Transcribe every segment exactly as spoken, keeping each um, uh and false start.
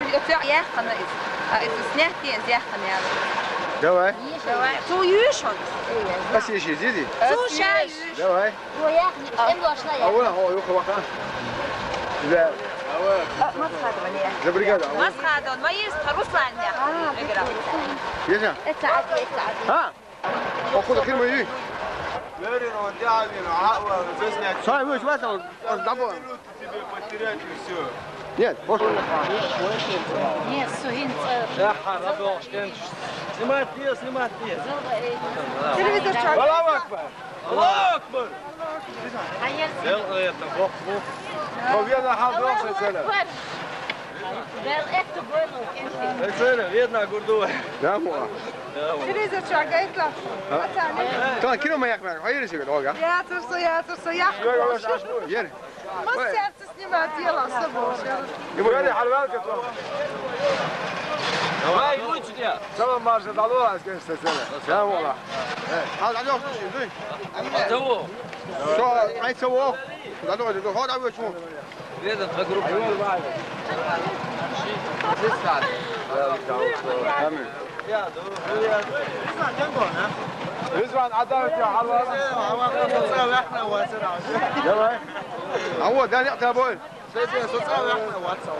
Оцу яххана иза. А иза снять, иза яххана яла. Давай. Давай. Цу юьш хьона. Ас еши, зизи. Цу ша юьш. Давай. Эм лошна я. Аула, о, юха ваха. Да. Мас хадван я. За бригада. Мас хадван, ма есть, Руслан я. Мегра. Есть? Это, это, это. А? Походу, хир мою. Верен, он дявин, а, он здесь не Сай, вы, вас там, он там был. Тебе потерять и всё. Нет, вот. Нет, сугин. Снимать, снимать. Телевизор чё? Аллаху Акбар. Аллаху Акбар. Сделал это, бог, бог. Бог, я на халдвал сетсена. Бел эту гойлу кенти. Сетсена, видно, гурдуа. Да, мо. Телевизор чё, гайтла? Та кино ма яхман, хайыр сигит, ога. Я турса, я турса, я. Ер. Мас сердце снимать, дело особо. Говори, халвалка то. Давай, лучше. Салам, Марша, дало, аз геш сетсена. Да, мо. Ал, ал, ёх, дуй. Что, ай, цаво? Да, давай, давай, хода, вы чё? Амин. Ризван, отдай у тебя халва. Давай. А вот, да, нет, тобой. Все, все, все, все, все.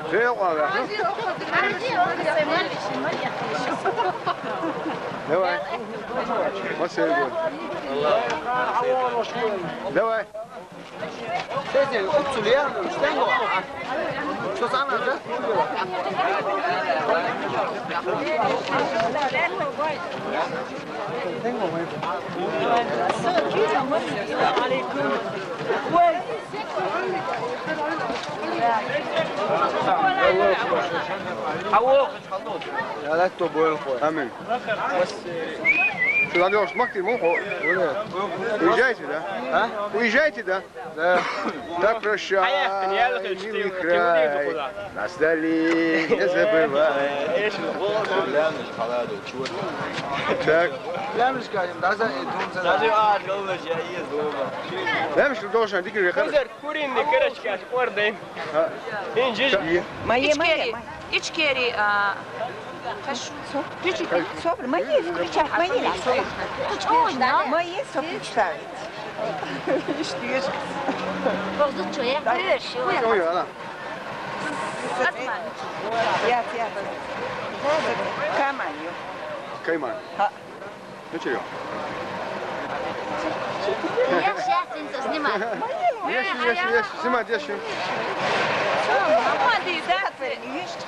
Все, ладно. Давай. Вот все, давай. Давай. Сен, сен, уцулия, стенго. Что самое, да? Алло. Амин. Что, Лёш, махти, муху? Уезжаете, да? А? Уезжаете, да? Да. Так, прощай, милый край. Нас дали, не забывай. Так. Лямышка, да, за, э, дом за. Лямышка должен, дикий векар. Курин, короче, орден. Мае, мае, мае. Ичкери, а, каш. Собр, мае, включай, мае. Мае, собр, ставить. Иште. Ой, ана. Ят, ят. Каманю. Кайман. Ну чё? Я сейчас снимать. Еши, еши, еши. Снимать, еши. Еши,